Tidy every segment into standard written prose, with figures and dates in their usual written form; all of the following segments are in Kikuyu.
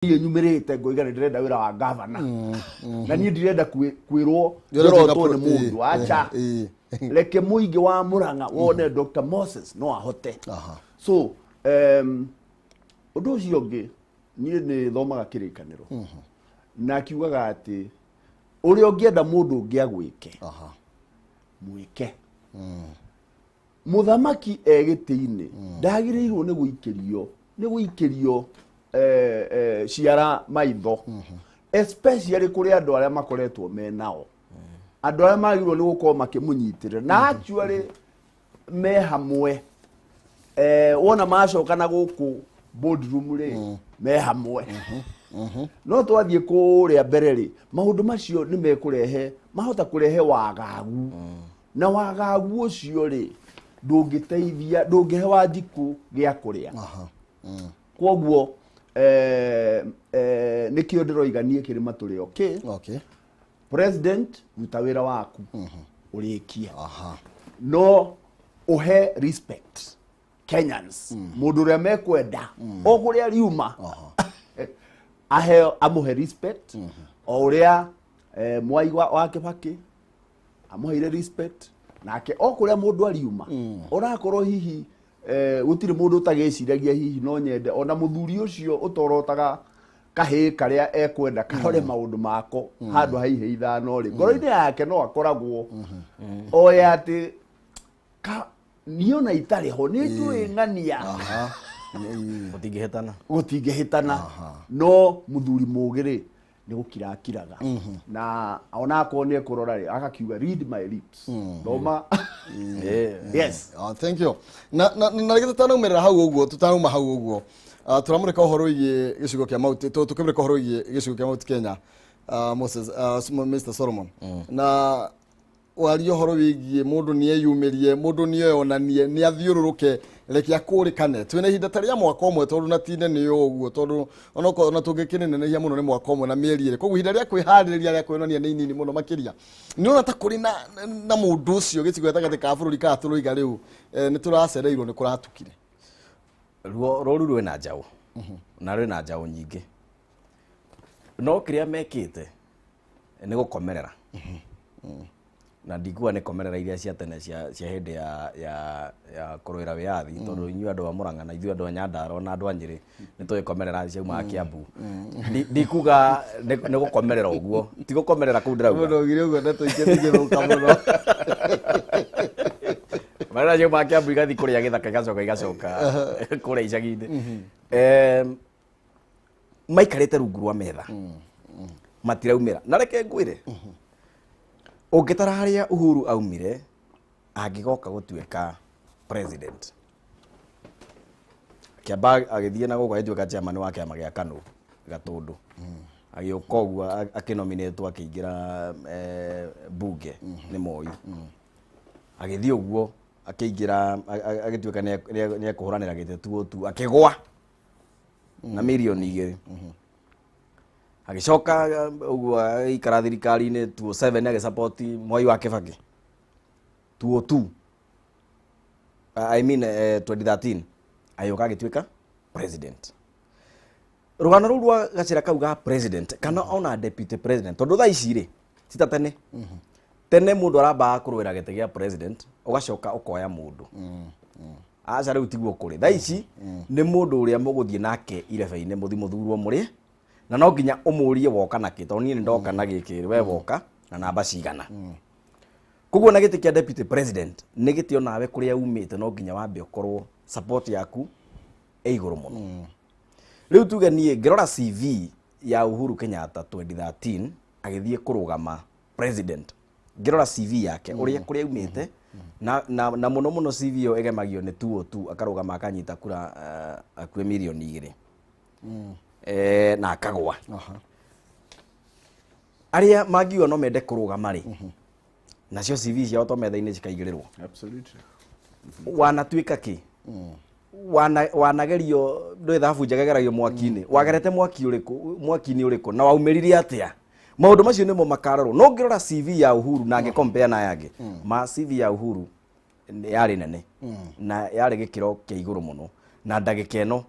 Niĩ nyumĩrĩte ngoiga nĩ ndĩrenda wĩra wa gavana na niĩ ndirenda kwĩrwo Ndĩrenda njorotwo nĩ mũndũ. Aca, reke mũingĩ wa Mũrang'a wone Dr. Moses no ahote. So ũndũ ũcio ũngĩ, niĩ nĩ thomaga Kĩrĩkanĩro na akiugaga atĩ ũrĩa ũngĩenda mũndũ ũngĩ agwĩke, mwĩke. Mũthamaki e gĩtĩ-inĩ ndagĩrĩirwo nĩ gũikĩrio ciara maitho, especially kũrĩ andũ arĩa makoretwo me nao, andũ arĩa magĩrĩirwo nĩ gũkorwo makĩmũnyitĩrĩra na actually me hamwe. Wona macoka na gũkũ boardroom rĩ, me hamwe, no twathiĩ kũrĩa mbere rĩ, maũndũ macio nĩ mekũrehe, mahota kũrehe wagagu, na wagagu ũcio rĩ, ndũngĩteithia, ndũngĩhe Wanjikũ gĩa kũrĩa. Kwoguo nĩkĩo ndĩroiga niĩ kĩrĩma tũrĩ okay. President, ruta wĩra waku ũrĩkie, no ũhe respect Kenyans, mũndũ ũrĩa mekwenda o kũrĩa riuma aheo, amũhe respect o ũrĩa Mwai wa Kĩbakĩ amũheire respect nake o kũrĩa mũndũ ariuma. Onakorwo hihi gũtirĩ mũndũ ũtagĩciragia hihi no nyende ona mũthuri ũcio ũtorotaga kahĩĩ karĩa ekwenda karore maũndũ mako handũ ha ihĩ 5 rĩ, ngoro-inĩ yake no akoragwo oya atĩ niĩ ona itarĩ ho nĩ njũĩ ng'ania. Gũtingĩhĩtana. Gũtingĩhĩtana. No mũthuri mũgĩ rĩ, nĩ gũkira akiraga, na onakorwo nĩ ekũrora rĩ, agakiuga, "Read my lips," thoma. Yes. Ah, thank you. Na rĩngĩ tũtanaumĩrĩra hau ũguo, tutanauma hau ũguo, tũramũrĩka ũhoro wĩgiĩ gĩcigo kĩa Mount, tũkĩmũrĩka ũhoro wĩgiĩ gĩcigo kĩa Mount Kenya, Moses, Mr. Solomon, na waria ũhoro wĩgiĩ mũndũ nĩ eyumĩrie, mũndũ nĩ eyonanie, nĩ athiũrũrũke, reke akũrĩkane. Twĩna ihinda ta rĩa mwaka ũmwe, tondũ na tine nĩ ũguo, tondũ onokorwo na tũngĩkĩnenehia mũno nĩ mwaka ũmwe na mĩeri 2. Koguo ihinda rĩa kwĩharĩrĩria, rĩa kwĩonania nĩ inini mũno makĩria. Nĩ ũrona ta kũrĩ na mũndũ ũcio gĩcigo gatagatĩ ka bũrũri, kana tũroiga rĩu nĩ tũracereirwo, nĩ kũratukire? Ruo rũru rwĩna njaũ na rwĩna njaũ nyingĩ, no kĩrĩa mekĩte nĩ gũkomerera, na ndikuga nĩ komerera iria cia tene cia hĩndĩ ya kũrũĩra wĩyathi, tondũ inyuĩ andũ a Mũrang'a na ithuĩ andũ a Nyandarua na andũ a Nyĩrĩ nĩ tũĩ komerera ciaumaga Kĩambu. Ndikuga nĩ gũkomerera ũguo, ti gũkomerera kũu ndĩrauga. Mũndũ augire ũguo ndeto ingĩ cingĩthũka mũno. Komerera ciaumaga Kĩambu igathiĩ kũrĩa gĩthaka, igacoka igacoka kũrĩa icagi-inĩ. Maikarĩte rungu rwa metha, matiraumĩra. Na reke ngwĩre, ũngĩtara harĩa Uhuru aumire angĩgoka gũtuĩka president, kĩamba agĩthiĩ na gũkũ agĩtuĩka chairman wa kĩama gĩa KANU Gatũndũ, agĩũka ũguo akĩnominĩtwo, akĩingĩra bunge nĩ Moi, agĩthiĩ ũguo akĩingĩra, agĩtuĩka nĩ ekũhũranĩra gĩtĩ tuo tu, akĩgwa na mirioni 2. Agĩcoka ũguo agĩikara thirikari-inĩ 2007, agĩsupport Mwai wa Kĩbakĩ 2002, I mean 2013, agĩũka agĩtuĩka president. Rũgano rũu rwa gacĩra kau ga president kana ona deputy president, tondũ thaa ici rĩ, ti ta tene. Tene mũndũ arambaga kũrũĩra gĩtĩ gĩa president, ũgacoka ũkoya mũndũ. Aca, rĩu tiguo kũrĩ. Thaa ici nĩ mũndũ ũrĩa mũgũthiĩ nake irebe-inĩ, mũthi mũthurwo mũrĩ na no nginya ũmũrie woka nakĩ, tondũ niĩ nĩ ndoka na gĩkĩ, we woka na namba cigana. Koguo na gĩtĩ kĩa deputy president nĩ gĩtĩ onawe kũrĩa umĩte no nginya wambe ũkorwo support yaku ĩ igũrũ mũno. Rĩu tuge niĩ ngĩrora CV ya Uhuru Kenyatta 2013 agĩthiĩ kũrũgama president, ngĩrora CV yake ũrĩa kũrĩa aumĩte na mũno mũno CV ĩyo ĩgemagio nĩ 202, akarũgama akanyita kura akuĩ mirioni 2 na akagwa. Arĩa mangiuga no mende kũrũgama rĩ, nacio CV ciao to metha-inĩ cikaigĩrĩrwo. Wanatuĩka kĩ? Wanagerio ndũĩ thabu njega ĩgeragio mwaki-inĩ, wagerete mwaki ũrĩkũ, mwaki-inĩ ũrĩkũ, na waumĩrire atĩa? Maũndũ macio nĩmo makarorwo. No ngĩrora CV ya Uhuru na ngĩcompare na aya angĩ, ma CV ya Uhuru nĩ yarĩ nene na yarĩ gĩkĩro kĩa igũrũ mũno, na ndagĩka ĩno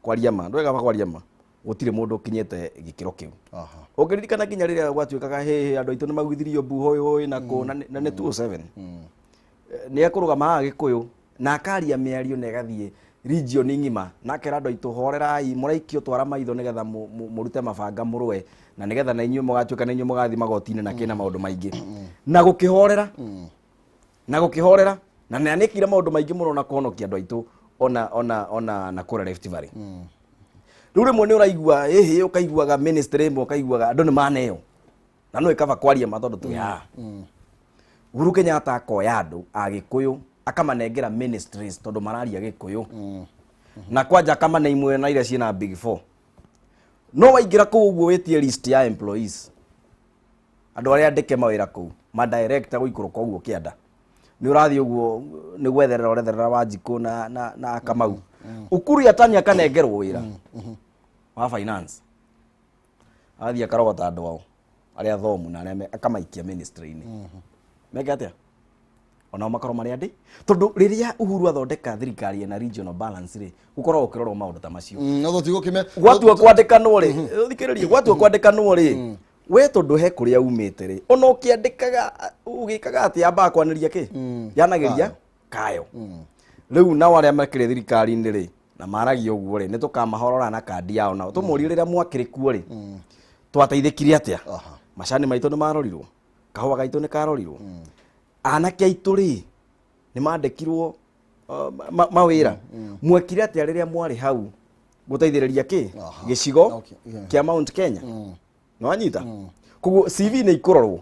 kwaria ma ndwega kwaria ma. Gũtirĩ mũndũ ũkinyĩte gĩkĩro kĩu. Aha. Ũngĩririkana nginya rĩrĩa gwatuĩkaga hĩhĩ andũ aitũ nĩ maguithirio mbu hũĩ hũĩ na kũ na nĩ 207 nĩ ekũrũgama haha Gĩkũyũ na akaria mĩario na ĩgathiĩ region ng'ima, na akera andũ aitũ, horerai, mũraikio twara maitho nĩgetha mũrute mabanga mũrũe, na nĩgetha na inyuĩ mũgatuĩka na inyuĩ mũgathiĩ magoti-inĩ na kĩna maũndũ maingĩ, na gũkĩhorera na gũkĩhorera, na nĩ anĩkire maũndũ maingĩ mũno na kũhonokia andũ aitũ ona na kũrĩa Rift Valley. Rĩu rĩmwe nĩ ũraigua ĩhĩ, ũkaiguaga ministry ĩmwe, ũkaiguaga andũ nĩ maneo, na no ĩkaba kwaria ma tondũ twĩ haha. Uhuru Kenyatta akoya andũ a Gĩkũyũ akamanengera ministries tondũ mararia Gĩkũyũ, na kwanja akamane imwe na iria ciĩna big four. No waingĩra kũu ũguo wĩtie list ya employees, andũ arĩa andĩke mawĩra kũu, madirector gũikũrũka ũguo kĩanda, nĩ ũrathiĩ ũguo nĩ gwetherera ũretherera Wanjikũ na Kamau. Ukuru Yatani akanengerwo wĩra wa finance, agathiĩ akarogota andũ ao arĩa thomu na arĩa akamaikia ministry-inĩ meke atĩa, onao makorwo marĩ andĩ, tondũ rĩrĩa Uhuru athondeka thirikari ĩna regional balance rĩ, gũkoragwo gũkĩrorwo maũndũ ta macio. No tũtigũkĩme. Gwatua kwandĩkanwo rĩ, thikĩrĩrie, gwatua kwandĩkanwo rĩ, we tondũ he kũrĩa umĩte rĩ, ona ũkĩandĩkaga ũgĩkaga atĩ yambaga kwanĩria kĩ yanagĩria kayo. Rĩu nao arĩa makĩrĩ thirikari-inĩ rĩ, na maragia ũguo rĩ, nĩ tũkamahorora na kandi yao, nao tũmũrie, rĩrĩa mwakĩrĩ kuo rĩ, twateithĩkire atĩa? Macani maitũ nĩ marorirwo, kahũa gaitũ nĩ karorirwo, anake aitũ rĩ, nĩ mandĩkirwo mawĩra? Mwekire atĩa rĩrĩa mwarĩ hau gũteithĩrĩria kĩ gĩcigo kĩa Mount Kenya? Nĩwanyita? Koguo CV nĩ ikũrorwo,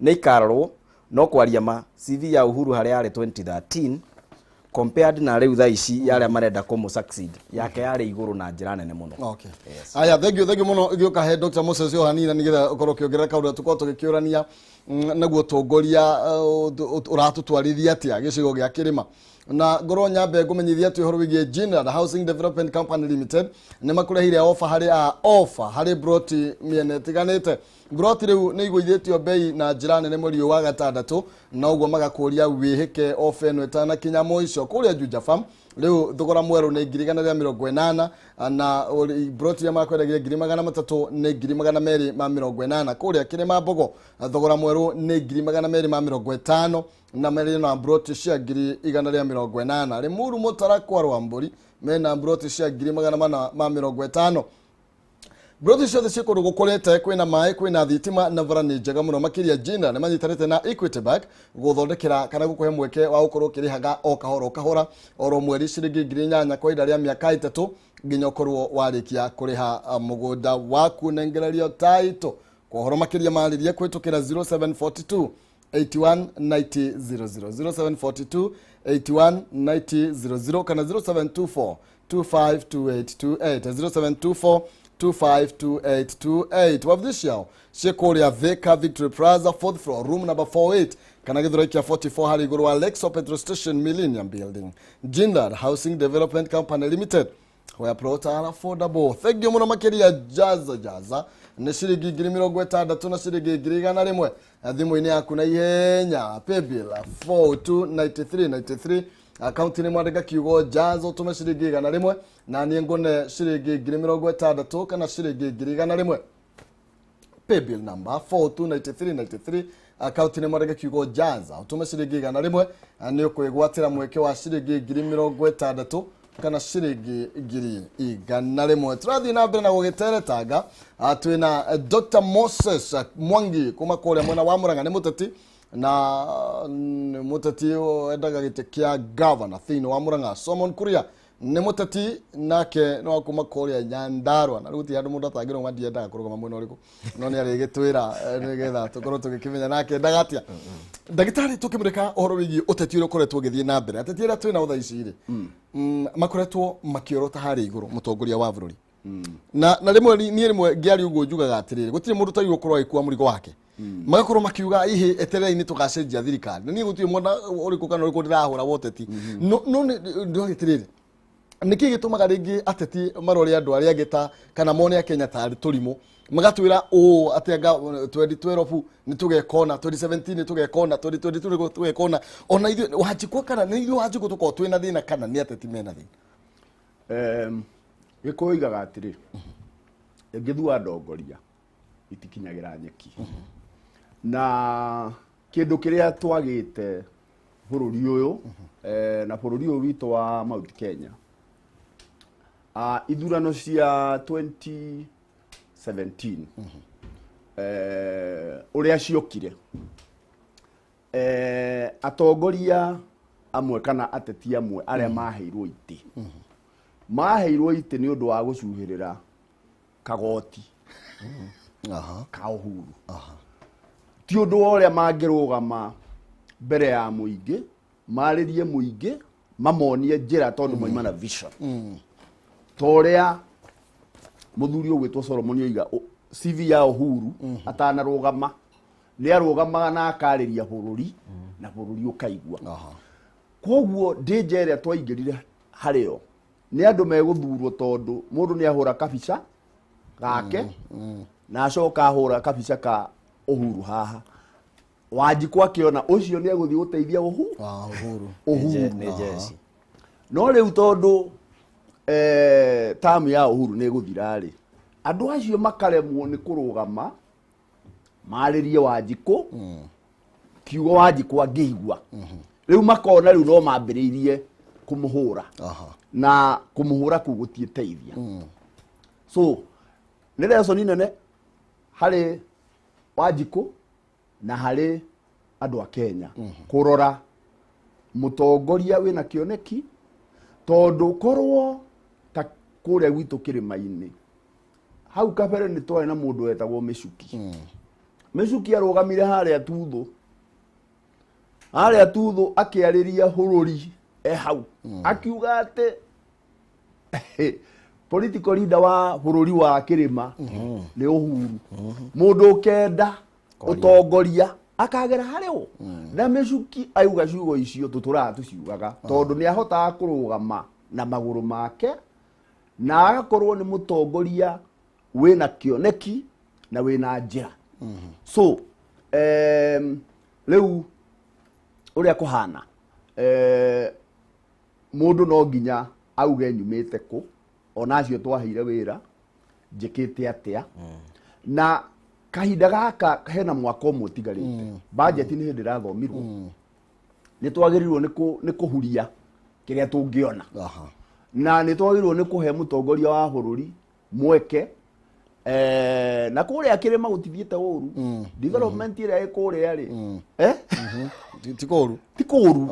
nĩ ikarorwo, no kwaria ma, CV ya Uhuru harĩa yarĩ 2013 compared na rĩu thaa ici ya arĩa marenda kũmũ succeed, yake yarĩ igũrũ na njĩra nene mũno. Okay. Aya, thank you, thank you muno. Gĩũka he Dr. Moses Yohanina nĩgetha ũkorwo ũkĩongerera kaũndũ tũkorwo tũgĩkĩũrania naguo ũtongoria ũratũtwarithia atĩa gĩcigo gĩa kĩrĩma, na ngorwo nyambe ngũmenyithia atĩ ũhoro wĩgiĩ Jinad Housing Development Company Limited nĩ makũreheire offer harĩ a offer harĩ broti mĩena ĩtiganĩte. Broti rĩu nĩ igũithĩtio bei na njĩra nene mweri ũyũ wa gatandatũ, na ũguo magakũria wĩhĩke ofa ĩno ĩtanakinya mũico. Kũrĩa Juja Farm rĩu thogora mwerũ nĩ 180,000, na broti iria makwendagia 300,000 nĩ 280,000. Kũrĩa Kĩrĩma Mbogo thogora mwerũ nĩ 250,000, na marĩ na broti cia 180,000. Limuru Mũtarakwa Rwambũri mena broti cia 450,000. Broti ciothe ciĩ kũndũ gũkũrĩte, kwĩna maĩ, kwĩna thitima, na bara nĩ njega mũno makĩria. Jina nĩ manyitanĩte na Equity Bank gũthondekera kana gũkũhe mweke wa gũkorwo ũkĩrĩhaga o kahora o kahora oro mweri ciringi 8,000 kwa ihinda rĩa mĩaka 3 nginya ũkorwo warĩkia kũrĩha mũgũnda waku nengererio taito. Kwa ũhoro makĩria marĩrie kũhĩtũkĩra 0742 81 90 00, 0742 81 90 00, kana 0724 252828, 0724 252828. Wabithi ciao ciĩ kũrĩa Thika Victory Plaza, fourth floor, room number 48, kana Gĩthũrai kĩa 44 harĩ igũrũ wa Lexo Petrol Station, Millennium Building. Jindal Housing Development Company Limited, where plots are affordable. Thank you mũno makĩria. Jaza jaza nĩ ciringi 60,000 na ciringi 100,000 thimũ-inĩ yaku na ihenya. Paybill 429393, akaunti nĩ mwandĩka kiugo jaza, ũtũme ciringi 100 na niĩ ngũne ciringi 60,000 kana ciringi 100,000. Paybill number 429393, akaunti nĩ mwandĩka kiugo jaza, ũtũme ciringi 100, nĩ ũkwĩgwatĩra mweke wa ciringi 60,000 kana ciringi 100,000. Tũrathiĩ na mbere na gũgĩteretanga. Twĩna Dr. Moses Mwangi kuma kũrĩa mwena wa Murang'a, nĩ mũteti, na nĩ mũteti wendaga gĩtĩ kĩa gavana thĩinĩ wa Murang'a. Solomon Kuria nĩ mũteti nake nĩ wa kuma kũrĩa Nyandarua, na rĩu ti handũ mũndũ atangĩrũgama, ndiendaga kũrũgama mwena ũrĩkũ, no nĩ arĩgĩtwĩra nĩgetha tũkorwo tũgĩkĩmenya nake endaga atĩa. Ndagĩtarĩ, tũkĩmũrĩka ũhoro wĩgiĩ ũteti ũrĩa ũkoretwo ũgĩthiĩ na mbere, ateti arĩa twĩ nao thaa ici rĩ, makoretwo makĩorota harĩa igũrũ mũtongoria wa bũrũri, na rĩmwe niĩ rĩmwe ngĩaria ũguo njugaga atĩrĩrĩ, gũtirĩ mũndũ ũtagĩrĩirwo gũkorwo agĩkua mũrigo wake. Magakorwo makiuga ihe eterei nĩ tũgacenjia thirikari, na niĩ gũtirĩ mwena ũrĩkũ kana ũrĩkũ ndĩrahũra wa ũteti, no ndĩroria atĩrĩrĩ, nĩkĩ gĩtũmaga rĩngĩ ateti marore andũ arĩa angĩ ta kana mone akenya tarĩ tũrimũ, magatwĩra ũũ atĩ anga 2012 nĩ tũgekona, 2017 nĩ tũgekona, 2022 nĩ tũgekona, ona ithuĩ Wanjikũ, kana nĩ ithuĩ Wanjikũ tũkorwo twĩna thĩna kana nĩ ateti mena thĩna? Gĩkũyũ igaga atĩrĩ, Ĩngĩthua ndongoria itikinyagĩra nyeki. Na kĩndũ kĩrĩa twagĩte bũrũri ũyũ, na bũrũri ũyũ witũ wa Mount Kenya, ithurano cia 2017, ũrĩa ciokire, atongoria amwe kana ateti amwe arĩa maheirwo itĩ, maheirwo itĩ nĩ ũndũ wa gũcuhĩrĩra kagoti ka Uhuru. Ti ũndũ wa ũrĩa mangĩrũgama mbere ya mũingĩ, marĩrie mũingĩ, mamonie njĩra tondũ moima na vision. Ta ũrĩa mũthuri ũgwĩtwo Solomon oiga, CV ya Uhuru atanarũgama nĩ arũgamaga na akarĩria bũrũri na bũrũri ũkaigua. Koguo ndĩnja ĩrĩa twaingĩrire harĩo nĩ andũ megũthurwo tondũ mũndũ nĩ ahũra kabica gake na acoka ahũra kabica ka Uhuru haha. Wanjikũ akĩona ũcio nĩ egũthiĩ gũteithia Uhuru. Uhuru. Nĩ jeshi. No rĩu tondũ tamu ya Uhuru nĩ ĩgũthira rĩ, andũ acio makaremwo nĩ kũrũgama marĩrie Wanjikũ kiugo Wanjikũ angĩigua. Rĩu makona rĩu no mambĩrĩirie kũmũhũra. Na kũmũhũra kũu gũtiĩteithia. So nĩ lesson nene harĩ Wanjikũ na harĩ andũ a Kenya kũrora mũtongoria wĩna kĩoneki, tondũ korwo ta kũrĩa gwitũ kĩrĩma-inĩ hau kabere nĩ twarĩ na mũndũ wetagwo Mĩcuki. Mĩcuki arũgamire harĩa Tuthũ, harĩa Tuthũ akĩarĩria bũrũri e hau, akiuga atĩ political leader wa bũrũri wa kĩrĩma nĩ Uhuru. Mũndũ ũkenda ũtongoria akagera harĩ ũ. Na Mĩcuki auga ciugo icio tũtũraga tũciugaga tondũ nĩ ahotaga kũrũgama na magũrũ make na agakorwo nĩ mũtongoria wĩna kĩoneki na wĩna njĩra. So rĩu ũrĩa kũhana, mũndũ no nginya auge nyumĩte kũ, ona acio twaheire wĩra njĩkĩte atĩa. Na kahinda gaka hena mwaka ũmwe ũtigarĩte, budget nĩ hĩndĩ ĩrathomirwo, nĩ twagĩrĩirwo nĩ kũhuria kĩrĩa tũngĩona. Na nĩ twagĩrĩirwo nĩ kũhe mũtongoria wa bũrũri mweke. Na kũrĩa kĩrĩma gũtithiĩte ũru, development ĩrĩa ĩ kũrĩa rĩ, Ti kũru. Ti kũru.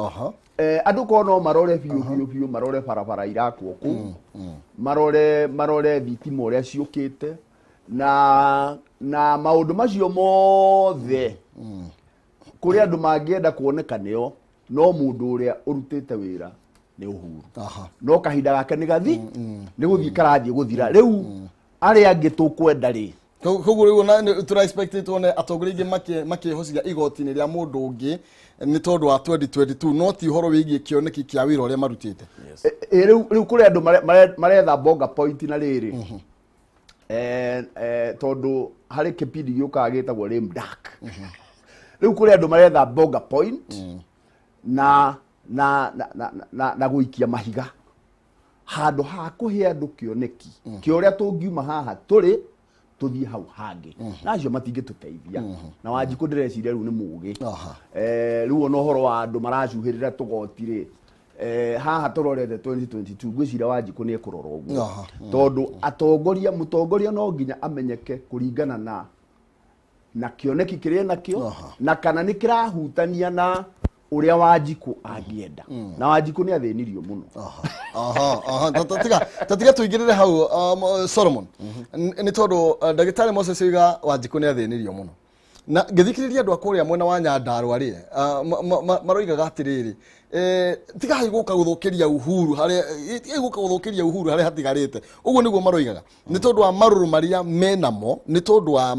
Andũ korwo no marore biũ biũ biũ, marore barabara irakwo kũu, marore thitima ũrĩa ciũkĩte na maũndũ macio mothe kũrĩ andũ mangĩenda kuoneka nĩo, no mũndũ ũrĩa ũrutĩte wĩra nĩ Uhuru. No kahinda gake nĩ gathi nĩ gũthiĩ karathiĩ gũthira. Rĩu arĩa angĩ tũkwenda rĩ, Koguo rĩu ona tũra expect tuone atongoria aingĩ makĩhocia igoti-inĩ rĩa mũndũ ũngĩ nĩ tondũ wa 2022, no ti ũhoro wĩgiĩ kĩoneki kĩa wĩra ũrĩa marutĩte. Rĩu kũrĩ andũ maretha bonga point na rĩrĩ, tondũ harĩ kĩbindi gĩũkaga gĩtagwo Lame Duck. Rĩu kũrĩ andũ maretha bonga point na gũikia mahiga handũ ha kũhe andũ kĩoneki kĩa ũrĩa tũngiuma haha tũrĩ tũthiĩ hau hangĩ, na acio matingĩtũteithia. Na Wanjikũ ndĩreciria rĩu nĩ mũgĩ. Rĩu ona ũhoro wa andũ maracuhĩrĩra tũgoti rĩ, haha tũrorete 2022, ngwĩciria Wanjikũ nĩ ekũrora ũguo. Tondũ atongoria, mũtongoria no nginya amenyeke kũringana na kĩoneki kĩrĩa enakĩo, na kana nĩ kĩrahutania na ũrĩa Wanjikũ angĩenda. Na Wanjikũ nĩ athĩnirio mũno. Tatiga tũingĩrĩre hau, Solomon, nĩ tondũ ndagĩtarĩ Moses oiga Wanjikũ nĩ athĩnirio mũno, na ngĩthikĩrĩria andũ a kũrĩa mwena wa Nyandarua rĩ, maroigaga atĩrĩrĩ, tigai gũka gũthũkĩria Uhuru harĩa, tigai gũka gũthũkĩria Uhuru harĩa hatigarĩte. Ũguo nĩguo maroigaga, nĩ tondũ wa marũrũ marĩa menamo, nĩ tondũ wa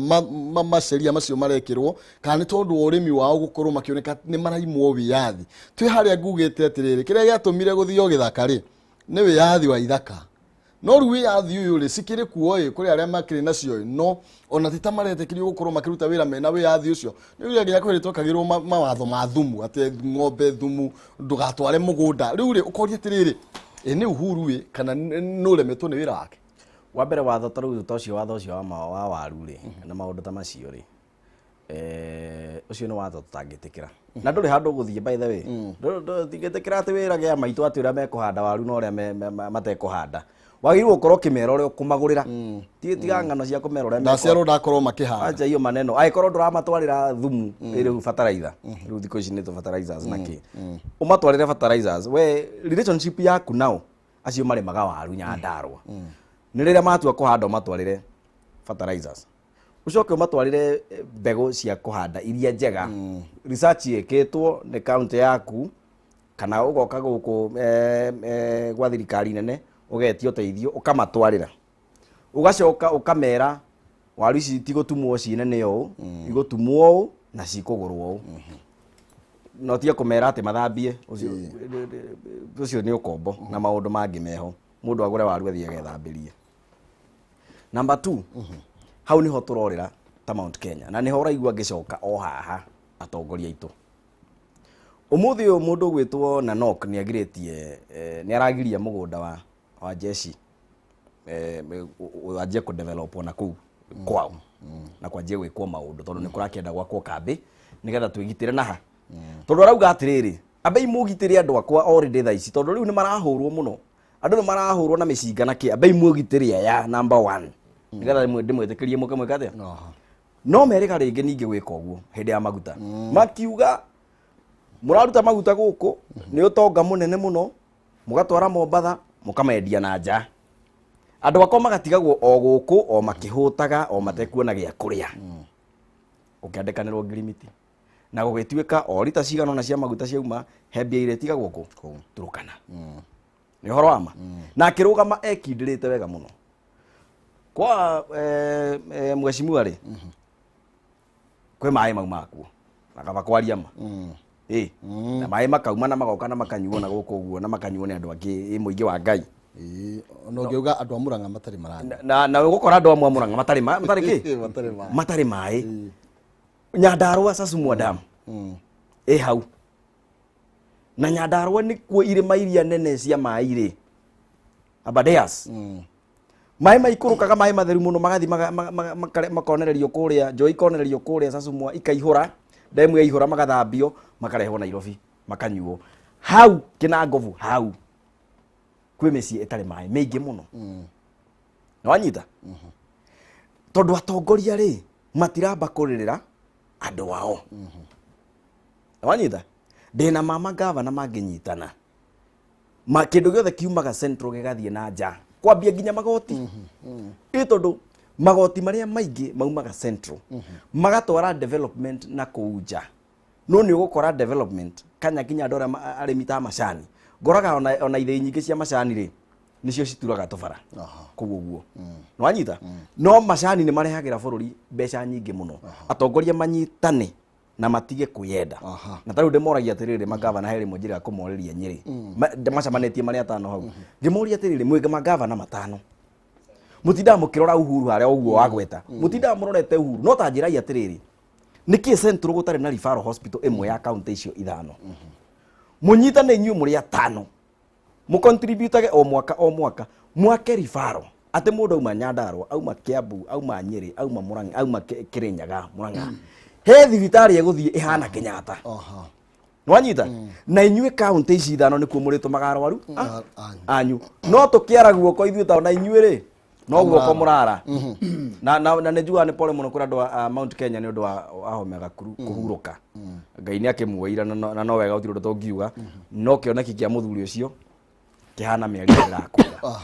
maceria macio marekĩrwo, kana nĩ tondũ wa ũrĩmi wao gũkorwo makĩoneka nĩ maraimwo wĩyathi. Twĩ harĩa ngugĩte atĩrĩrĩ, kĩrĩa gĩatũmire gũthio gĩthaka rĩ nĩ wĩyathi wa ithaka, no rĩu wĩyathi ũyũ rĩ cikĩrĩ kuo ĩ, kũrĩ arĩa makĩrĩ nacio ĩ, no ona ti ta maretĩkĩrio gũkorwo makĩruta wĩra mena wĩyathi ũcio. Nĩ ũrĩa nginya kwĩrĩ twekagĩrwo mawatho ma thumu, atĩ ng'ombe thumu ndũgatware mũgũnda. Rĩu rĩ ũkoria atĩrĩrĩ, ĩ nĩ Uhuru ĩ kana nĩ ũremetwo nĩ wĩra wake? Wa mbere watho ta rĩu ta ũcio, watho ũcio wa waru rĩ, na maũndũ ta macio rĩ, ũcio nĩ watho tũtangĩtĩkĩra na ndũrĩ handũ ũgũthiĩ. By the way, ndingĩtĩkĩra atĩ wĩra gĩa maitũ atĩ ũrĩa mekũhanda waru na ũrĩa matekũhanda. Wagĩrĩirwo gũkorwo ũkĩmera ũrĩa ũkũmagũrĩra. Tiga ng'ano cia kũmera ũrĩa Ndaciarwo ndakorwo makĩhanda. Acha hiyo maneno. Angĩkorwo ndũramatwarĩra thumu rĩu, fertilizer rĩu, thikũ ici nĩ tũ fertilizers na kĩ, ũmatwarĩre fertilizers. We relationship yaku nao acio marĩmaga waru Nyandarũa nĩ rĩrĩa matua kũhanda, ũmatwarĩre fertilizers, ũcoke ũmatwarĩre mbegũ cia kũhanda iria njega, research ĩkĩtwo nĩ county yaku, kana ũgoka gũkũ gwa thirikari nene ũgetia ũteithio, ũkamatwarĩra, ũgacoka ũkamera waru ici tigũtumwo ciĩ nene ũũ, igũtumwo ũũ na cikũgũrwo ũũ. No tige kũmera atĩ mathambie. Ũcio ũcio nĩ ũkombo na maũndũ mangĩ meho. Mũndũ agũre waru athiĩ agethambĩrie. Number two, hau niho tũrorĩra ta Mount Kenya na niho ũraigua ngĩcoka o haha. Atongoria aitũ ũmũthĩ ũyũ, mũndũ ũgwĩtwo Nanok nĩ agirĩtie, nĩ aragiria mũgũnda wa jeshi wanjie kũdevelop na kũu kwao na kwanjie gwĩkwo maũndũ, tondũ nĩ kũrakĩenda gwakwo kambĩ nĩgetha twĩgitĩre naha, tondũ arauga atĩrĩrĩ, ambei mũgitĩre andũ akwa already thaa ici, tondũ rĩu nĩ marahũrwo mũno, andũ nĩ marahũrwo na mĩcinga na kĩ. Ambei mũgitĩre aya number one nĩgetha ndĩmwĩtĩkĩrie mũke mwĩka atĩa. No merĩga rĩngĩ ningĩ gwĩka ũguo hĩndĩ ya maguta, makiuga mũraruta maguta gũkũ nĩ ũtonga mũnene mũno, mũgatwara Mombatha, mũkamendia na nja, andũ akwa magatigagwo o gũkũ o makĩhũtaga o matekuona gĩa kũrĩa. Gũkĩandĩkanĩrwo ngirimiti na gũgĩtuĩka o rita cigana ũna cia maguta ciauma, he mbia iria itigagwo kũ Turukana. Nĩ ũhoro wa ma na akĩrũgama ekindĩrĩte wega mũno kwa mheshimiwa rĩ, kwĩ maĩ maumaga kuo na kaba kwaria ma ĩ, na maĩ makauma na magoka na makanyuo na gũkũ ũguo na makanyuo nĩ andũ angĩ, ĩ mũingĩ wa Ngai. Ĩĩ, ona ũngĩuga andũ a Murang'a matarĩ maranyua. Na ũgũkora andũ amwe a Murang'a matarĩ matarĩ kĩ. Matarĩ maĩ. Matarĩ maĩ. Nyandarũa, Sasumua Dam ĩ hau, na Nyandarũa nĩkuo irĩma iria nene cia maĩ irĩ Aberdares. Maĩ maikũrũkaga, maĩ matheru mũno, magathi makonererio kũrĩa njũĩ, ikonererio kũrĩa Sasumua, ikaihũra ndemu, yaihũra magathambio, makarehwo Nairobi, makanyuo hau Kinangovu. Hau kwĩ mĩciĩ ĩtarĩ maĩ mĩingĩ mũno. Nĩwanyita? Tondũ atongoria rĩ, matiramba kũrĩrĩra andũ ao. Nĩwanyita? Ndĩna mama gavana mangĩnyitana ma kĩndũ gĩothe kiumaga central gĩgathiĩ na nja, kwambia nginya magoti ĩ, tondũ magoti marĩa maingĩ maumaga central magatwara development na kũu nja. No nĩ ũgũkora development kanya nginya andũ arĩa arĩmi ta macani, ngoraga ona ithĩi nyingĩ cia macani rĩ, nĩcio cituraga tũbara kũu ũguo. Nĩwanyita? No macani nĩ marehagĩra bũrũri mbeca nyingĩ mũno. Atongoria manyitane na matige kwĩyenda. Na tarĩu ndĩmoragia atĩrĩrĩ, magavana, he rĩmwe njĩraga kũmorĩria Nyĩrĩ. Macemanĩtie marĩ atano hau, ngĩmoria atĩrĩrĩ, mwĩ magavana matano, mũtindaga mũkĩrora Uhuru harĩa ũguo wagweta, mũtindaga mũrorete Uhuru, no ta njĩrai atĩrĩrĩ, nĩkĩ central gũtarĩ na referral hospital ĩmwe ya kaunti icio ithano? Mũnyitane inyuĩ mũrĩ atano, mũcontributage o mwaka o mwaka, mwake referral, atĩ mũndũ auma Nyandarũa, auma Kiambu, auma Nyĩrĩ, auma Murang'a, auma Kĩrĩnyaga, Murang'a, he thibitarĩ ĩgũthiĩ ĩhana Kenyatta. Nĩwanyita? Na inyuĩ kaunti ici ithano nĩkuo mũrĩtũmaga arwaru Anyu. Anyu. No tũkĩara guoko ithuĩ tao na inyuĩ rĩ, no guoko mũrara na nĩ njugaga nĩ pole mũno kũrĩ andũ a Mount Kenya nĩ ũndũ wa Wahome Gakuru kũhurũka. Ngai nĩ akĩmuoira na no wega, gũtirĩ ũndũ tũngiuga, no kĩoneki kĩa mũthuri ũcio kĩhana mĩario ĩrakwĩra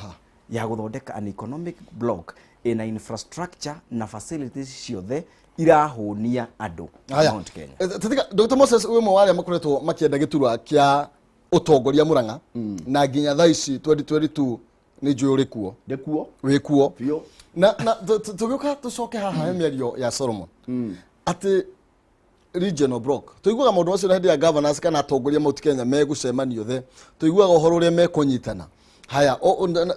ya gũthondeka an economic block ina infrastructure na facilities ciothe irahũnia andũ Haya. Mount Kenya. Tatiga Dr. Moses, wĩ ũmwe wa arĩa makoretwo makĩenda gĩturwa kĩa ũtongoria Murang'a na nginya thaa ici 2022 nĩ njũĩ ũrĩ kuo. Ndĩkuo. Wĩ kuo. Biũ. Na tũgĩũka tũcoke haha he mĩario ya Solomon atĩ regional block, tũiguaga maũndũ macio na hĩndĩ ya governors kana atongoria Mount Kenya megũcemanio othe, tũiguaga ũhoro ũrĩa mekũnyitana. Haya,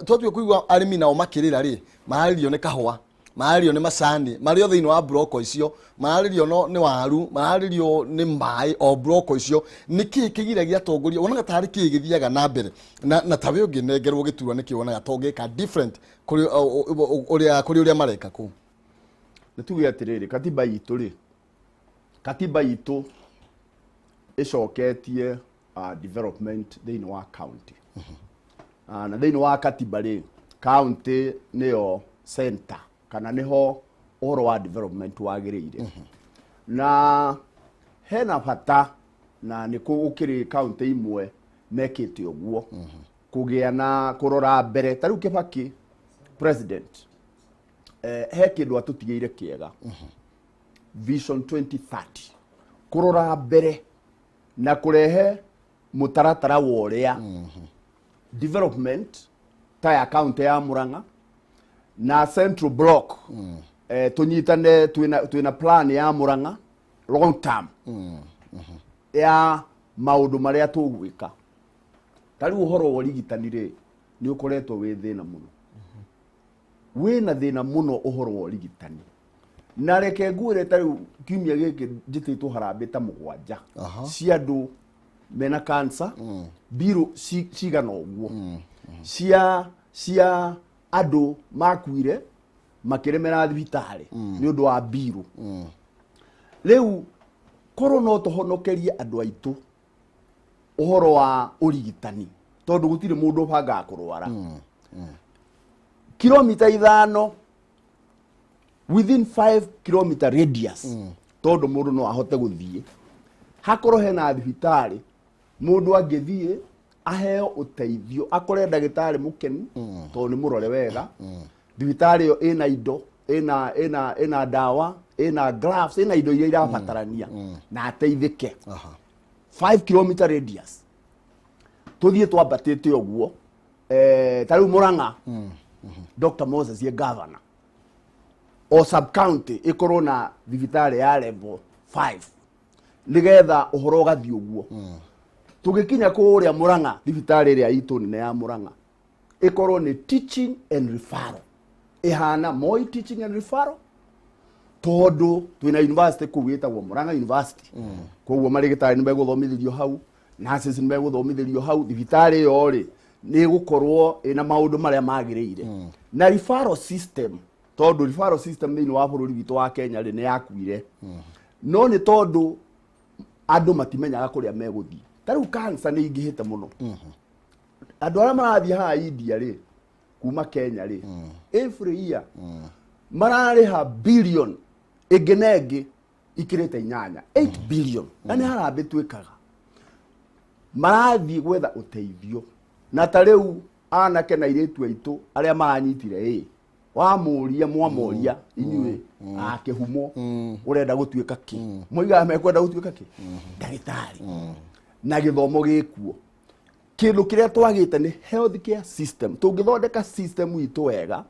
twatua kũigua arĩmi nao makĩrĩra rĩ, mararĩrio nĩ kahũa. Mararĩrio nĩ macani marĩo thĩinĩ wa broko icio, mararĩrio no nĩ waru, mararĩrio nĩ maĩ o broko icio. Nĩ kĩĩ kĩgiragia atongoria? Wonaga tarĩ kĩĩ gĩthiaga na mbere na tawe ũngĩnengerwo gĩturwa nĩkĩ wonaga ta ũngĩka different kũrĩ ũrĩa kũrĩ ũrĩa mareka kũu? Nĩ tuge atĩrĩrĩ, katiba itũ rĩ, katiba itũ ĩcoketie development thĩinĩ wa county. Na thĩinĩ wa katiba rĩ, county nĩyo center kana nĩho ũhoro wa development wagĩrĩire. Na hena bata na nĩ gũkĩrĩ county imwe mekĩte ũguo, kũgĩa na kũrora mbere. Ta rĩu Kibaki president, he kĩndũ atũtigĩire kĩega, Vision 2030, kũrora mbere na kũrehe mũtaratara wa ũrĩa development ta ya county ya Murang'a na Central Block, tũnyitane twĩna plan ya Murang'a long term ya maũndũ marĩa tũgwĩka. Ta rĩu ũhoro wa ũrigitani rĩ, nĩ ũkoretwo wĩ thĩna mũno, wĩna thĩna mũno ũhoro wa ũrigitani. Na reke ngwĩre, ta rĩu kiumia gĩkĩ njĩtĩtwo harambĩ ta 7 cia andũ mena cancer, mbirũ cigana ũguo cia andũ makuire makĩremera thibitarĩ nĩ ũndũ wa mbirũ. Rĩu korwo no tũhonokerie andũ aitũ ũhoro wa ũrigitani, tondũ gũtirĩ mũndũ ũbangaga kũrwara, kilomita 5, within 5 kilometer radius, tondũ mũndũ no ahote gũthiĩ hakorwo hena thibitarĩ, mũndũ angĩthiĩ aheo ũteithio, akore ndagĩtarĩ mũkenu tondũ nĩ mũrore wega, thibitarĩ ĩyo ĩna indo, ĩna ndawa, ĩna gloves, ĩna indo iria irabatarania, na ateithĩke. 5 kilometer radius tũthiĩ twambatĩte ũguo. Ta rĩu Murang'a, Dr. Moses ye governor, o sub county ĩkorwo na thibitarĩ ya level 5 nĩgetha ũhoro ũgathiĩ ũguo. Tũgĩkinya kũrĩa Murang'a, thibitarĩ ĩrĩa itũ nene ya Murang'a ĩkorwo nĩ teaching and referral, ĩhana Moi Teaching and Referral, tondũ twĩna university kũu ĩtagwo Murang'a University. Koguo marĩgĩtarĩ nĩ megũthomithĩrio hau, nurses nĩ megũthomithĩrio hau. Thibitarĩ ĩyo rĩ, nĩ ĩgũkorwo ĩna maũndũ marĩa magĩrĩire na referral system, tondũ referral system thĩinĩ wa bũrũri witũ wa Kenya rĩ, nĩ yakuire, no nĩ tondũ andũ matimenyaga kũrĩa megũthiĩ. Ta rĩu cancer nĩ ingĩhĩte mũno. Andũ arĩa marathiĩ haha India rĩ, kuma Kenya rĩ, every year mararĩha billion ĩngĩ na ĩngĩ ikĩrĩte 8, 8 billion, na nĩ harambĩ twĩkaga marathiĩ gwetha ũteithio. Na ta rĩu anake na airĩtu aitũ arĩa maranyitire ĩ wamũria, mwamoria inyuĩ a kĩhumo, ũrenda gũtuĩka kĩ? Moigaga mekwenda gũtuĩka kĩ? Ndagĩtarĩ. Na gĩthomo gĩkuo. Kĩndũ kĩrĩa twagĩte nĩ health care system. Tũngĩthondeka system itũ wega,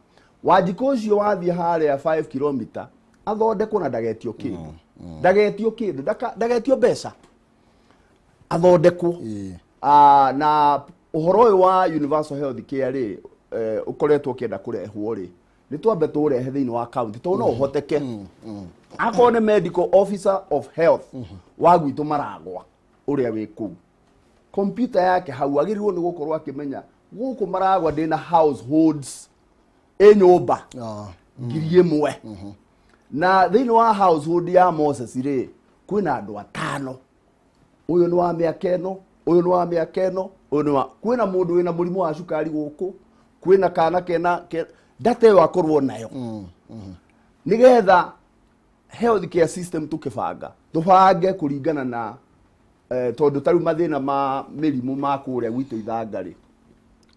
Wanjikũ ũcio wathiĩ harĩa 5 kilomita athondekwo na ndagetio kĩndũ, ndagetio kĩndũ, ndagetio mbeca, athondekwo. Na ũhoro ũyũ wa universal health care rĩ, ũkoretwo ũkĩenda kũrehwo rĩ, nĩ twambe tũũrehe thĩinĩ wa county, tondũ no ũhoteke akorwo nĩ medical officer of health wa gwitũ Maragwa ũrĩa wĩ kũu, kompyuta yake hau, agĩrĩirwo nĩ gũkorwo akĩmenya gũkũ Maragwa ndĩna households ĩ nyũmba 1000, na thĩinĩ wa household ya Moses rĩ, kwĩna andũ 5, ũyũ nĩ wa mĩaka ĩno, ũyũ nĩ wa mĩaka ĩno, ũyũ nĩ wa, kwĩna mũndũ wĩna mũrimũ wa cukari gũkũ, kwĩna kana kena data ĩyo akorwo nayo, nĩgetha health care system tũkĩbanga, tũbange kũringana na tondũ ta rĩu mathĩna ma mĩrimũ ma kũrĩa gwitũ Ithanga rĩ,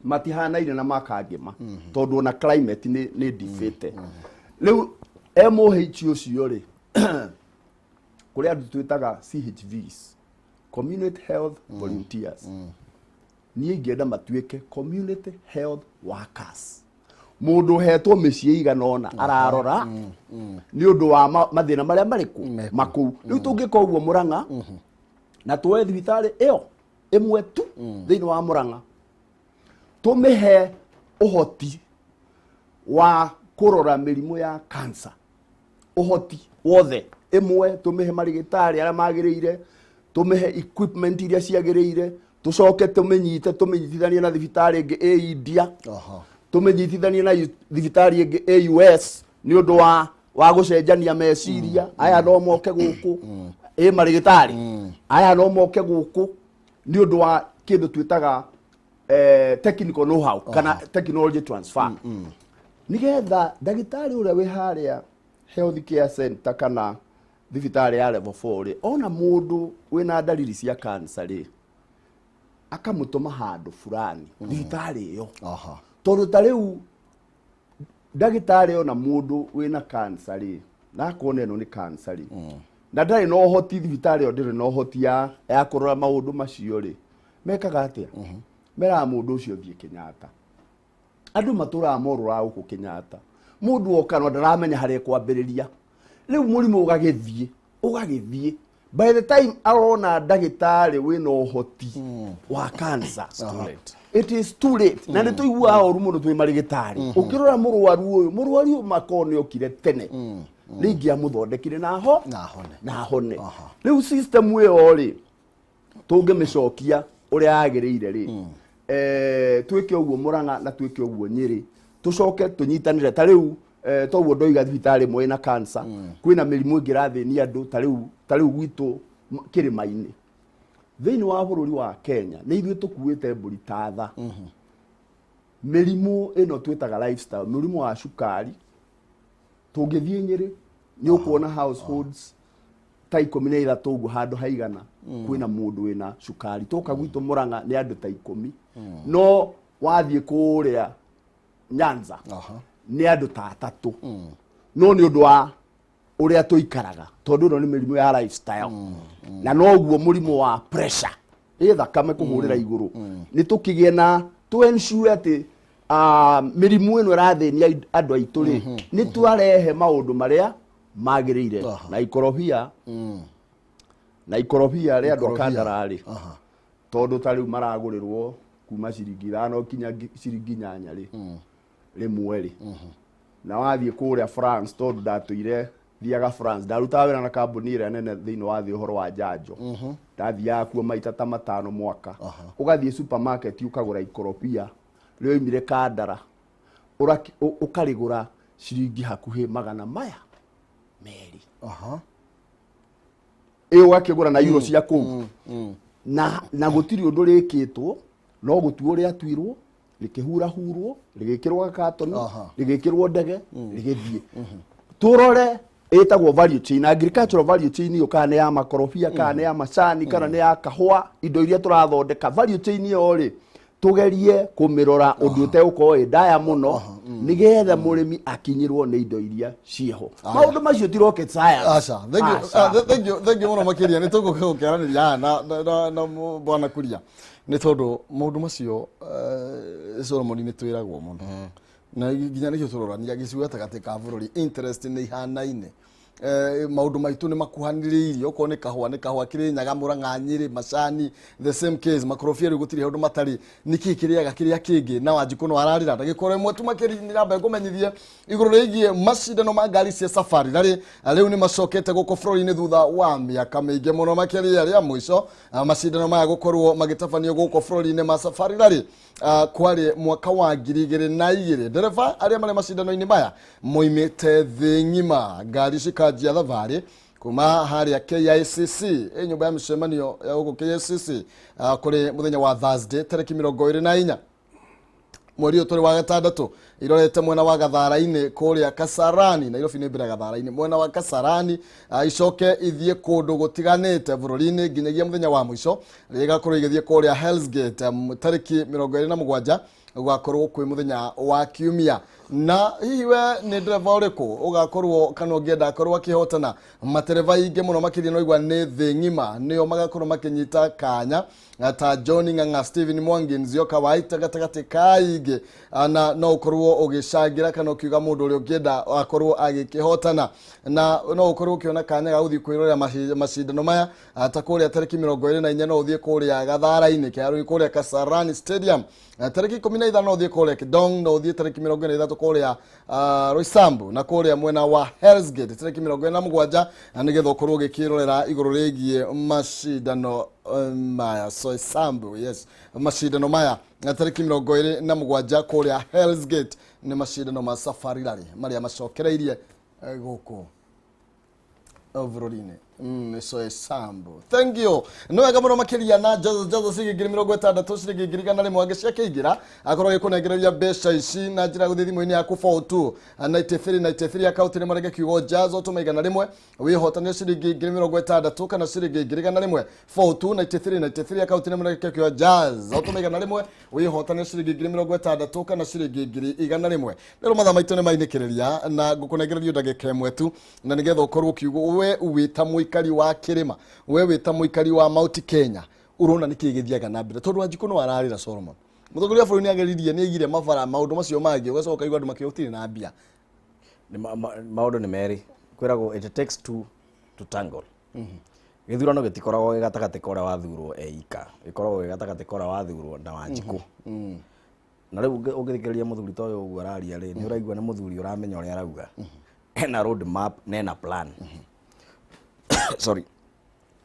matihanaine na makangĩma, tondũ ona climate nĩ ndibĩte. Rĩu MOH ũcio rĩ, kũrĩ andũ twĩtaga CHVs, community health volunteers, niĩ ingĩenda matuĩke community health workers, mũndũ ũhetwo mĩciĩ igana ũna ararora nĩ ũndũ wa mathĩna marĩa marĩkũ Mekũ. makũu. Rĩu tũngĩka ũguo Murang'a, na tuoe thibitarĩ ĩyo ĩmwe tu thĩinĩ wa Murang'a, tũmĩhe ũhoti wa Kũrora mĩrimũ ya cancer ũhoti wothe ĩmwe tũmĩhe marigitari arĩa magĩrĩire, tũmĩhe equipment iria ciagĩrĩire, tũcoke tũmĩnyite tũmĩnyitithanie na thibitarĩ ĩngĩ ĩ India, tũmĩnyitithanie na thibitarĩ ĩngĩ ĩ US nĩ ũndũ wa gũcenjania meciria. Aya no moke gũkũ ĩ marigitari aya no moke gũkũ nĩ ũndũ wa kĩndũ twĩtaga technical know how kana technology transfer, nigetha ndagĩtarĩ ũrĩa wĩ harĩa health care center kana thibitarĩ ya level 4 rĩ, ona mũndũ wĩna ndariri cia cancer rĩ, akamũtũma handũ fulani thibitarĩ ĩyo. Tondũ ta rĩu ndagĩtarĩ ona mũndũ wĩna cancer rĩ, na akona ĩno nĩ cancer rĩ, na ndarĩ na ũhoti, thibitarĩ ĩyo ndĩrĩ na ũhoti ya kũrora maũndũ macio rĩ, mekaga atĩa? Meraga mũndũ ũcio thiĩ Kenyatta. Andũ matũraga morũraga gũkũ Kenyatta, mũndũ oka no ndaramenya harĩa ekwambĩrĩria, rĩu mũrimũ ũgagĩthiĩ by the time arona ndagĩtarĩ wĩna ũhoti wa cancer, it is too late. Na nĩ tũiguaga ũru mũno twĩ marigĩtarĩ ũkĩrora mũrwaru ũyũ makorwo nĩ okire tene rĩngĩ amũthondekire na ho Na ahone. Na ahone. Rĩu system ĩyo rĩ, tũngĩmĩcokia ũrĩa yagĩrĩire rĩ, twĩke ũguo Murang'a na twĩke ũguo Nyĩrĩ, tũcoke tũnyitanĩre. Ta rĩu toguo ndoiga thibitarĩ ĩmwe ĩna cancer, kwĩna mĩrimũ ĩngĩ ĩrathĩnia andũ ta rĩu gwitũ kĩrĩma-inĩ thĩinĩ wa bũrũri wa Kenya nĩ ithuĩ tũkuĩte mbũri ta tha. Mĩrimũ ĩno twĩtaga lifestyle, mũrimũ wa cukari, tũngĩthiĩ Nyĩrĩ nĩ ũkuona households ta 13 ũguo handũ haigana kwĩna mũndũ wĩna cukari. Tũka gwitũ Murang'a nĩ andũ ta 10, no wathiĩ kũrĩa Nyanza nĩ andũ ta 3, no nĩ ũndũ wa ũrĩa tũikaraga, tondũ ĩno nĩ mĩrimũ ya lifestyle. Na noguo mũrimũ wa pressure ĩ thakame kũhũrĩra igũrũ, nĩ tũkĩgĩe na tũ ensure atĩ mĩrimũ ĩno ĩrathĩnia andũ aitũ rĩ, nĩ twarehe maũndũ marĩa magĩrĩire. Na ikorobia na ikorobia rĩa andũ a Ikorobia. Kandara rĩ, tondũ ta rĩu maragũrĩrwo kuma ciringi 5 kinya ciringi 8 rĩ rĩmwe rĩ, na wathiĩ kũrĩa France, tondũ ndatũire thiaga France, ndarutaga wĩra na kambuni ĩrĩa nene thĩinĩ wa thĩ ũhoro wa njanjo, ndathiaga kuo maita ta 5 mwaka. Ũgathiĩ supermarket ũkagũra ikorobia rĩoimire Kandara, ũkarĩgũra ciringi hakuhĩ 200. Ĩ ũgakĩgũra na euro cia kũu, na gũtirĩ ũndũ rĩkĩtwo, no gũtuo rĩatuirwo rĩkĩhurahurwo rĩgĩkĩrwo gakatoni, rĩgĩkĩrwo ndege rĩgĩthiĩ. Tũrore ĩtagwo value chain, agricultural value chain ĩyo, kana nĩ ya makorobia, kana nĩ ya macani, kana nĩ ya kahũa, indo iria tũrathondeka, value chain ĩyo rĩ, tũgerie kũmĩrora ũndũ ũtegũkorwo ĩ ndaya mũno, nĩgetha mũrĩmi akinyĩrwo nĩ indo iria ciĩho. Maũndũ macio ti rocket science. Aca, thank you. Aca. Thank you, thank you mũno makĩria. Nĩ tũgũkĩaranĩria haha na bwana Kuria, nĩ tondũ maũndũ macio Solomon nĩ twĩragwo mũno na nginya nĩkĩo tũrorania gĩcigo gatagatĩ ka bũrũri, interest nĩ ihanaine, maũndũ maitũ nĩ makuhanĩrĩirie. Okorwo nĩ kahũa, nĩ kahũa Kĩrĩnyaga, Mũrang'a, Nyĩrĩ, macani the same case, makorobia rĩu gũtirĩ handũ matarĩ. Nĩkĩ kĩrĩaga kĩrĩa kĩngĩ na Wanjikũ no ararĩra ndagĩka ĩmwe tu makĩria. Nĩ namba ngũmenyithie igũrũ rĩgiĩ macindano ma ngari cia safari rarĩ rĩu nĩ macokete gũkũ bũrũri-inĩ thutha wa mĩaka mĩingĩ mũno makĩria rĩa mũico macindano maya gũkorwo magĩtabanio gũkũ bũrũri-inĩ ma safari rarĩ kwarĩ mwaka wa 2002. Ndereba arĩa marĩ macindano-inĩ maya moimĩte thĩ ng'ima. Ngari cikanjia thabarĩ kuma harĩa KICC, ĩ nyũmba ya mĩcemanio ya gũkũ KICC, kũrĩ mũthenya wa Thursday tarĩki 24 mweri ũyũ tũrĩ wa gatandatũ, irorete mwena wa Gathara-inĩ kũrĩa Kasarani. Nairobi nĩ mbere Gathara-inĩ, mwena wa Kasarani, icoke ithiĩ kũndũ gũtiganĩte bũrũri-inĩ nginyagia mũthenya wa mũico rĩrĩa igakorwo igĩthiĩ kũrĩa Hell's Gate, tarĩki 27 gũgakorwo kwĩ mũthenya wa kiumia. Na hihi we nĩ ndereba ũrĩkũ ũgakorwo kana ũngĩenda akorwo akĩhotana? Matereba aingĩ mũno makĩria no igua nĩ thĩ ng'ima nĩo magakorwo makĩnyita kanya ta John Ng'ang'a, Stephen Mwangi, Nzioka Waita gatagatĩ ka aingĩ. Na no ũkorwo ũgĩcangĩra kana ũkiuga mũndũ ũrĩa ũngĩenda akorwo agĩkĩhotana, na no ũkorwo ũkĩona kanya ga gũthiĩ kwĩrorera macindano maya, ta kũrĩa tarĩki 24 no ũthiĩ kũrĩa Gathara-inĩ kĩharo kũrĩa Kasarani Stadium. Tarĩki 15 no ũthiĩ kũrĩa Kidong, no ũthiĩ tarĩki 23. 6 kũrĩa Roysambu na kũrĩa mwena wa Hell's Gate tarĩki 27 na nĩgetha ũkorwo ũgĩkĩrorera igũrũ rĩgiĩ macindano maya Soysambu, yes, macindano maya na tarĩki 27 kũrĩa Hell's Gate nĩ macindano ma Safari Rally marĩa macokereirie gũkũ bũrũri-inĩ. Soysambu, thank you. Nĩ wega mũno makĩria. Na Jaza Jaza ciringi 60,000, ciringi 100,000 ciakĩingĩra akorwo agĩkũnengereria mbeca ici na njĩra ya gũthiĩ thimũ-inĩ yaku 42 93 93 akaunti nĩ marenge kiugo Jaza, ũtũme 100 wĩhotanĩre ciringi 60,000 kana ciringi 100,000. 42 93 93 akaunti nĩ marenge kiugo Jaza, ũtũme 100 wĩhotanĩre ciringi 60,000 kana ciringi 100,000. Rĩu mathaa maitũ nĩ mainĩkĩrĩria na ngũkũnengererio ndagĩka ĩmwe tu na nĩgetha ũkorwo ũkiuga we wĩ ta mũikari wa kĩrĩma, we wĩ ta mũikari wa Mount Kenya, ũrona nĩkĩ gĩthiaga na mbere, tondũ Wanjikũ no ararĩra. Solomon, mũtongoria wa bũrũri nĩ ageririe, nĩ aigire mabara, maũndũ macio mangĩ, ũgacoka ũkaigua andũ makiuga gũtirĩ na mbia. Maũndũ nĩ merĩ, kwĩragwo it takes two to tangle. Gĩthurano gĩtikoragwo gĩ gatagatĩ ka ũrĩa wathurwo eika, gĩkoragwo gĩ gatagatĩ ka ũrĩa wathurwo na Wanjikũ. Na rĩu ũngĩthikĩrĩria mũthuri ta ũyũ ũguo araria rĩ, nĩ ũraigua nĩ mũthuri ũramenya ũrĩa arauga, ena road map na ena plan. Sorry,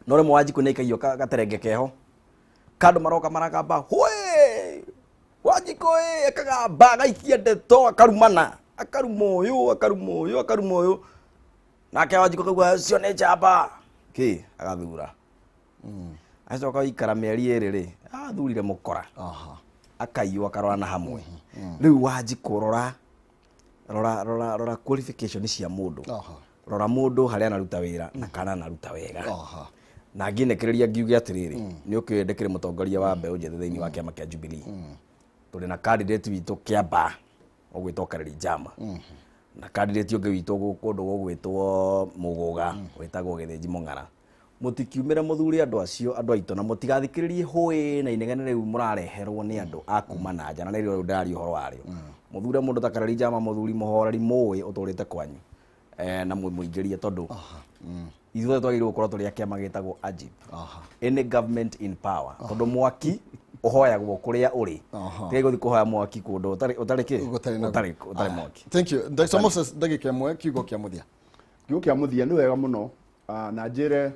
no rĩmwe Wanjikũ nĩ aikagio gaterenge keho kandũ maroka maragamba hwe Wanjikũ ĩ, akagamba, agaikia ndeto, akarumana, akaruma ũyũ, akaruma ũyũ, akaruma ũyũ, nake Wanjikũ akauga ũcio nĩ njamba kĩ, agathura, acoka ikara mĩeri 2 rĩ, athurire mũkora, akaiywo, akarora na hamwe. Rĩu Wanjikũ, rora rora rora rora qualification cia mũndũ, rora mũndũ harĩa anaruta wĩra na kana anaruta wega. Na ngĩnekereria ngiuge atĩrĩrĩ, nĩ ũkĩũĩ ndĩkĩrĩ mũtongoria wa mbeũ njĩthĩ thĩinĩ wa kĩama kĩa Jubilee. Tũrĩ na candidate witũ Kĩambaa ũgwĩtwo Kareri Njama, na candidate ũngĩ witũ kũndũ gũgwĩtwo Mũgũga wĩtagwo Gĩthĩnji Mũng'ara. Mũtikiumĩre mũthure andũ acio, andũ aitũ, na mũtigathikĩrĩrie hũĩ na inegene rĩu mũrareherwo nĩ andũ a kuma na nja, na nĩrĩo rĩu ndĩraria ũhoro warĩo. Mũthure mũndũ ta Kareri Njama, mũthuri mũhoreri mũĩ ũtũrĩte kwanyu, na mũingĩrie, tondũ ithuothe twagĩrĩirwo gũkorwo tũrĩ a kĩama gĩtagwo AGIP, any government in power, tondũ mwaki ũhoyagwo kũrĩa ũrĩ. Tigai gũthiĩ kũhoya mwaki kũndũ ũtarĩ ũtarĩ kĩ. Gũtarĩ na- Ũtarĩ mwaki. Thank you, Dr. Moses. Ndagĩka ĩmwe, kiugo kĩa mũthia. Kiugo kĩa mũthia, nĩ wega mũno. Na njĩre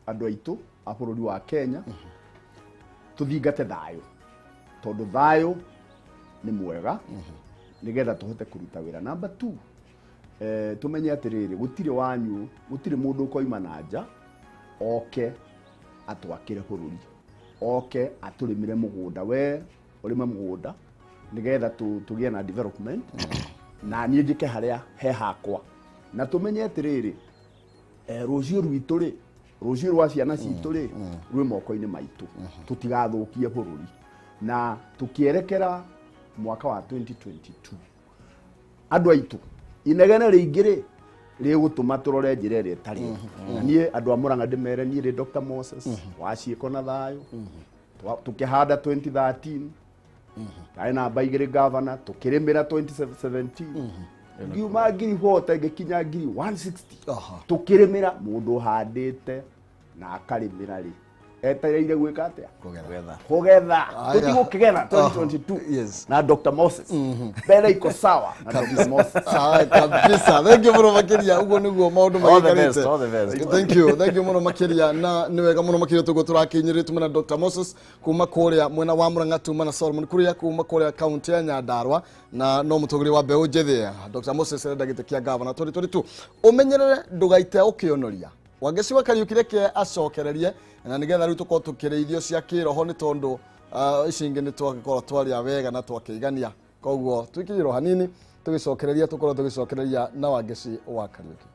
andũ aitũ a bũrũri wa Kenya tũthingate thayũ, tondũ thayũ nĩ mwega nĩgetha tũhote kũruta wĩra. Number two, tũmenye atĩrĩrĩ, gũtirĩ wanyu, gũtirĩ mũndũ ũkoima na nja oke atwakĩre bũrũri, oke atũrĩmĩre mũgũnda. We ũrĩme mũgũnda nĩgetha tũgĩe na development, na niĩ njĩke harĩa he hakwa. Na tũmenye atĩrĩrĩ, rũciũ rwitũ rĩ, rũciũ rwa ciana citũ rĩ, rwĩ moko-inĩ maitũ. Tũtigathũkie bũrũri. Na tũkĩerekera mwaka wa 2022, andũ aitũ, inegene rĩingĩ rĩ rĩgũtũma tũrore njĩra ĩrĩa ĩtarĩ. Na niĩ andũ a Mũrang'a ndĩmere, niĩ rĩ Dr. Moses wa ciĩko na thayũ. Tũkĩhanda 2013, ndarĩ namba 2 gavana, tũkĩrĩmĩra 2017, ngiuma 40,000 ngĩkinya 160,000. Tũkĩrĩmĩra mũndũ ũhandĩte na akarĩmĩra rĩ, etereire gwĩka atĩa? Kũgetha. Kũgetha. Aya. Tũtigũkĩgetha 2022 na Dr. Moses mbere iko sawa na Dr. Moses. Ah, kabisa, thank you mũno makĩria. Ũguo nĩguo maũndũ All the best, magĩikarĩte. all the best. Thank you, thank you mũno makĩria. Na nĩ wega mũno makĩria tũguo tũrakinyĩrĩte. Tuma na Dr. Moses kuma kũrĩa mwena wa Murang'a, tuma na Solomon Kuria kuma kũrĩa kaunti ya Nyandarua, na no mũtongoria wa mbeũ njĩthĩ Dr. Moses arenda gĩtĩ kĩa gavana 2022. Ũmenyerere ndũgaite ũkĩonoria Wangeci wa Kariũki, reke acokererie na nĩgetha rĩu tũkorwo tũkĩrĩithio cia kĩroho, nĩ tondũ ici ingĩ nĩ twagĩkorwo twaria wega na twakĩigania. Koguo twĩkĩrĩrwo hanini tũgĩcokereria, tũkorwo tũgĩcokereria na Wangeci wa Kariũki.